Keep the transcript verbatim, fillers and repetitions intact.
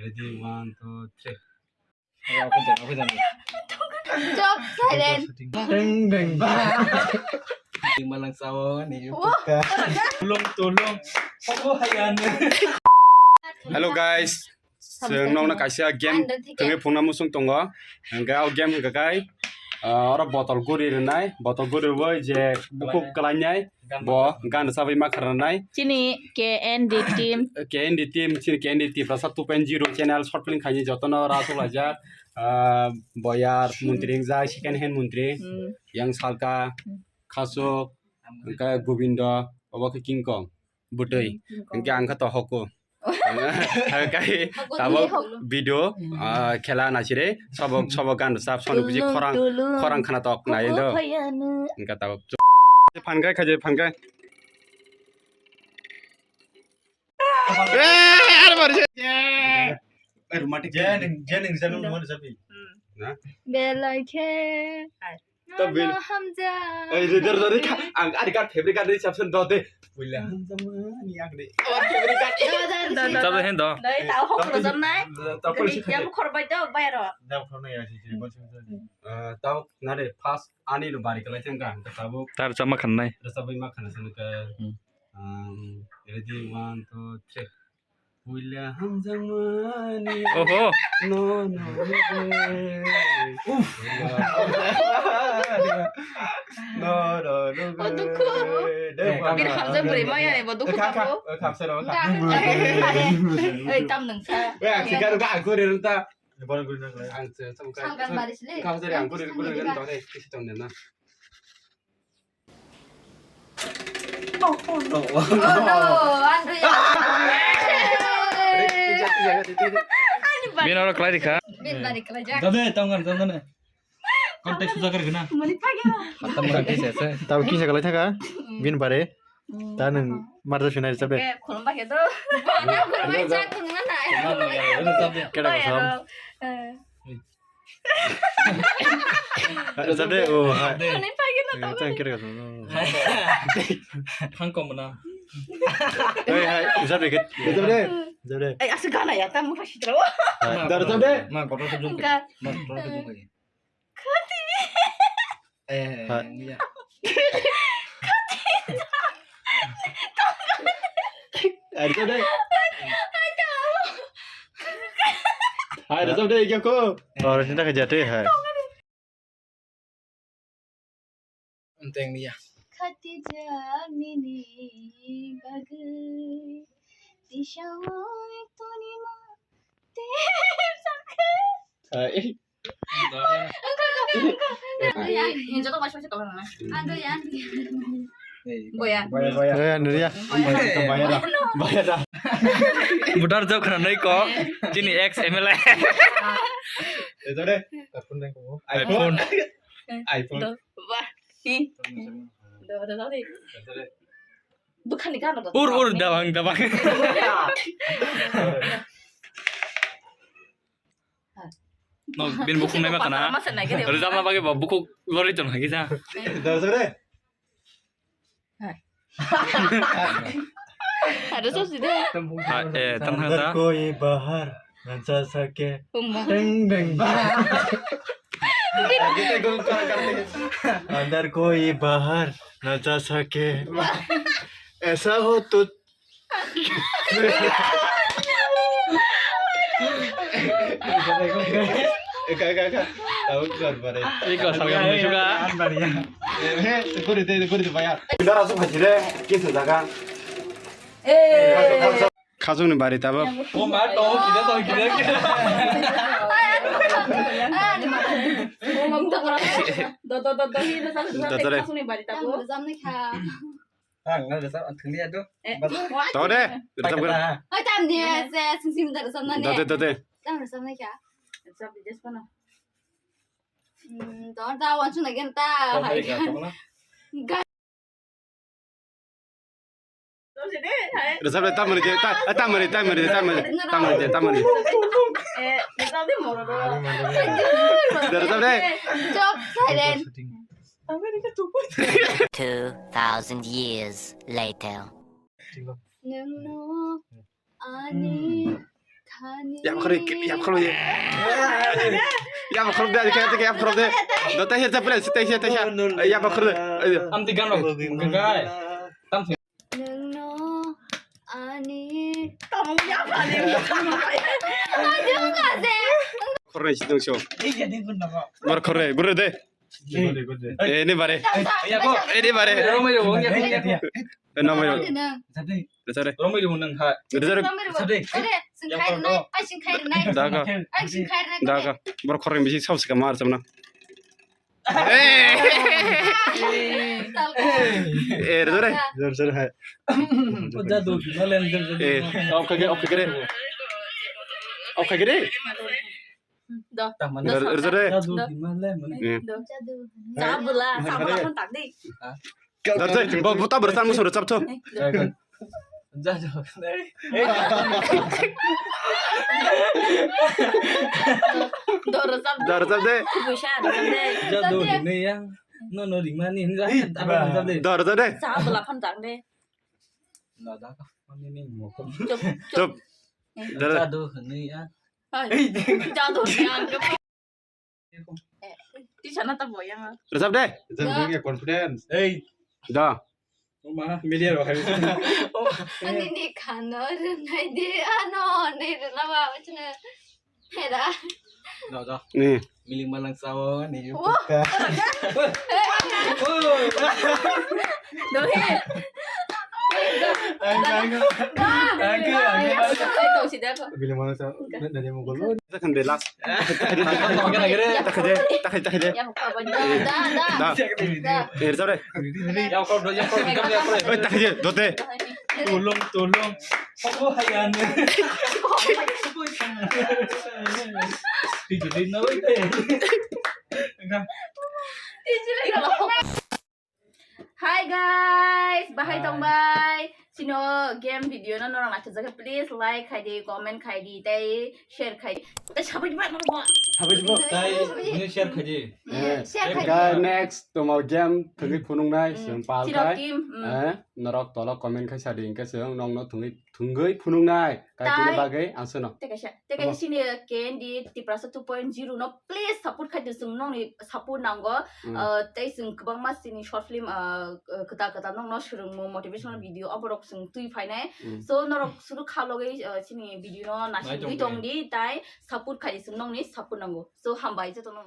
Ready, one, two, three. Chop, silent. Ding, ding. Di malang sawo ni. Wah. Tulung, tulung. Obo hayane. Hello guys. Chwng nokna kaisa game thwngwi phungna muchung tongo. Hwnkhe o game hwnkha khe, ah, oro botol guri rwnai, botol guri rwui je bukhuk kwlainai, bo gan rwchabwi ma kharnai. Chini K N D team. K N D team, chini K N D Tiprasa two point zero channel short film khaini jotono oro achuk laijak. Ah, Boyar, Muntri wngjak, second hand Muntri, hmm, yang Salka, hmm, Khasuk, hwnkhe Gobindo, obo khe King Kong. Bwtwi. Hmm, King Kong. Hwnkhe ang khe to hoko. Hwnkhe tabuk video, hmm, ah, khela naisire, sobok, sobok gan rwchap, soni buji tulung, khorang, tulung, khorang khna tok nai do. Hwnkhe tabuk. Phan kai khaje, phan kai. Eh, ar mari se. Eh, romantic. Jening, jening, jening, hmm, mon jabi. Hmm. Na? Belai khe. To bil. Hamja. Ei, re, re, re, re, kha-, ang, ani card, favorite card ni sabsen do de. Puila hamja mani ang de. Oh, favorite card. Jar, jar, jar. Jar, jar, hen do. Dai, tao hok lo jam nai. Tao pun sih. Yang khor bai do, bai ro. Jam khor nai ya sih, sih, bos sih. Eh, tao nare first ani lo bari kalai thang ka, ta tabuk. Tar sama khan nai. Rasa bai ma khana san ka. Hmm. Um, ready, one, two, three. Puila hamjakmani. Oho. No, no, no, no. Uff. No, no, no, no. Oh, dukhu. Deh, eh, bana. Bir hamjak bwrwi maya ni bo dukhu. Eh, kha, kha, tabo. Eh, kha, sero, kha. Enggak, enggak, enggak. Eh, tam nang sa. Eh, ang sigaru ka, aku rin ta. Bono guri nang lai. Ang se, sam ka. Sangkan baris le. Kha, sero, ang guri, guri, guri, tore, kisi tong na. Oh, oh, no. Oh, no, Andrea. Bini oro kwlai rikha. Bini bari kwlai jak. Dade, tong kan, tong kan. Contact suja kar gana. Mani phage. Hatam kan kisa se. Tau kisa kwlai thaka. Bini bari. Ta nung marja sinai sabe. Eh, khulum ba khe do. Khulum ba jak khulum na. Keda kosam. Eh. Rwchap de, oh, hai. Ani phagi na to. Tang kira ka no. Phang kom na. Hai, hai, rwchap de, rwchap de. Rwchap de. Ai, asa gana ya, tam pha sitra. Hai, da rwchap de. Ma kotor to jung. Ma kotor to jung. Khati. Eh, hai. Ya. Hai, rwchap de. Hai, rwchap de, ikya ko. Oro sinta ka jate, hai. Enteng niya. Khatijak nini bagwi, tisao tongni ma te sakhe. Hai. Ang kha, ang kha, ang kha. Ang kha, ang kha. Ang kha, ang kha. Boya. Boya, boya. Boya, nuria. Boya da. Boya da. Butar jok khana nai ko. Chini ex M L A. Ito de. Tapun dai ko. iPhone. iPhone. Do, wah. Hi. Do, do, do, do. Bukan di kamar. Ur, ur, dawang, dawang. No, bin bukhuk nai ma khana. Masa nai gede. Rizal na bagi ba bukhuk lori ton lagi sa. Dasare. Hai. Ada sos di deh. Ha, eh, tam ha ta. Koi bahar nacha sake. Umma. Deng deng. Andar koi bahar nacha sake. Aisa ho to Eka, eka, eka. Tahu keluar bare. Iko salga mani suka. An bare ya. Eh, eh, kuri de, kuri de bayar. Pindah langsung haji deh, kisah jaga. Eh. Khasuk ni bari tabuk. Oh, ma, to, kita to, kita, kita. Do, do, do, do, hi, do, do, do, do, do, do, khasuk ni bari tabuk. Ang na rwchap ang thwngli ya do. Eh, Bas-, what? Tao de, rwchap gra. Oi, tam ni, se, sing sing da rwchap na ni. Tao de, tao de. Tam rwchap na kya? Rwchap di, just kono. Hmm, tao da, wan chuna gen ta. Tao de, hai. Tao de, tao de. Ga- Rwchap de, tam mani de, ta-, eh, tam mani, tam mani, tam mani, tam mani de, tam mani. Eh, rwchap de, moro do. Rwchap de. Chop, silent. Two thousand years later. Nwng no ani Yap khoro, yap khoro ye. Yap khoro de, yap khoro de. Do tai se, tai se, tai se. Yap khoro de. Ayo. Am ti gan rok. Gai. Tam se. Nungno ani. Tamo ya pale. Aduh, nggak sih. Khoro ni sidung so. Iya, di pun namo. Mar khoro, guru de. Eh, ini bare. Ini bare. Romai rok, ya, ya, ya. Eh, namai rok. Ada nang. Ada sore. Romai rok nang ha. Ada sore. Romai rok. Ada. Ada, singkai nai. Ai, singkai nai. Daga. Ai, singkai nai. Daga. Bor khoreng bisi saus ka mar samna. Eh. Eh, ada sore. Ada sore hai. Jadu, malen jadu. Eh, oke, oke, oke. Oke, oke. Do. Ada sore. Jadu, malen, malen. Eh. Do. Jadu. Sabula, sabula pun tak deh. Dar jai, bo, bo tabur tan musu rwchap tho. Ja, ja. Doro sab. Dar jai de. Kubuisa de. Ja do ni ya. No, no, rimani. Ja, ja de. Dar jai de. Sa bala phan tak de. Na da ka. Mani ni mo ko. Chup, chup. Chup. Dar. Ja do ni ya. Hai. Ja do ni ya. Tisa na ta boyang. Rwchap de. Rwchap de confidence. Ei. Da. Oma media ro hai. Ani ni khano rwnai de ano ne rwna ba chne. Hera. Da da. Ni. Miling malang sao ni. Dohe. Ai, ai, ai. Ai, ai, ai. Ai, to si da ko. Bilang mana sa? Dari mau gol. Kita kan belas. Takhade, takhade, takhade. Da, da, da. Da. Da. Eh, sorry. Oi, takhade, dote. Tolong, tolong. Apa hayane? Tijili na oi te. Tijili na. Hi guys, bahai tong bai. Chini o game video no norok naithok jakha, please like khai di, comment khai di, tei share khai di. Tei sabai di ba norok bo. Sabai di bo. Tai ini share khai di. Eh, share khai di. Guys, next tongma game thwngwi phunuknai, chwng pal khai. Chirok team, mm. Eh, norok tolo comment khai sadi, hinkhe chwng nokno thwngwi, thwngwi phunuknai. Kai tini bagwi ang seno. Tei kaisa, tei kaisa chini K N D Tiprasa two point zero no please support khai di, chwng nokni support nango. Ah, tei chwng kwbangma chini short film, ah, kwtal kwtal nokno swrwngmung motivational video oborok chwng twi phainai. So norok suru kha logwi, ah, chini video no naisingwi tong di, tai support khai di, chwng nokni support nango. So hambai joto no.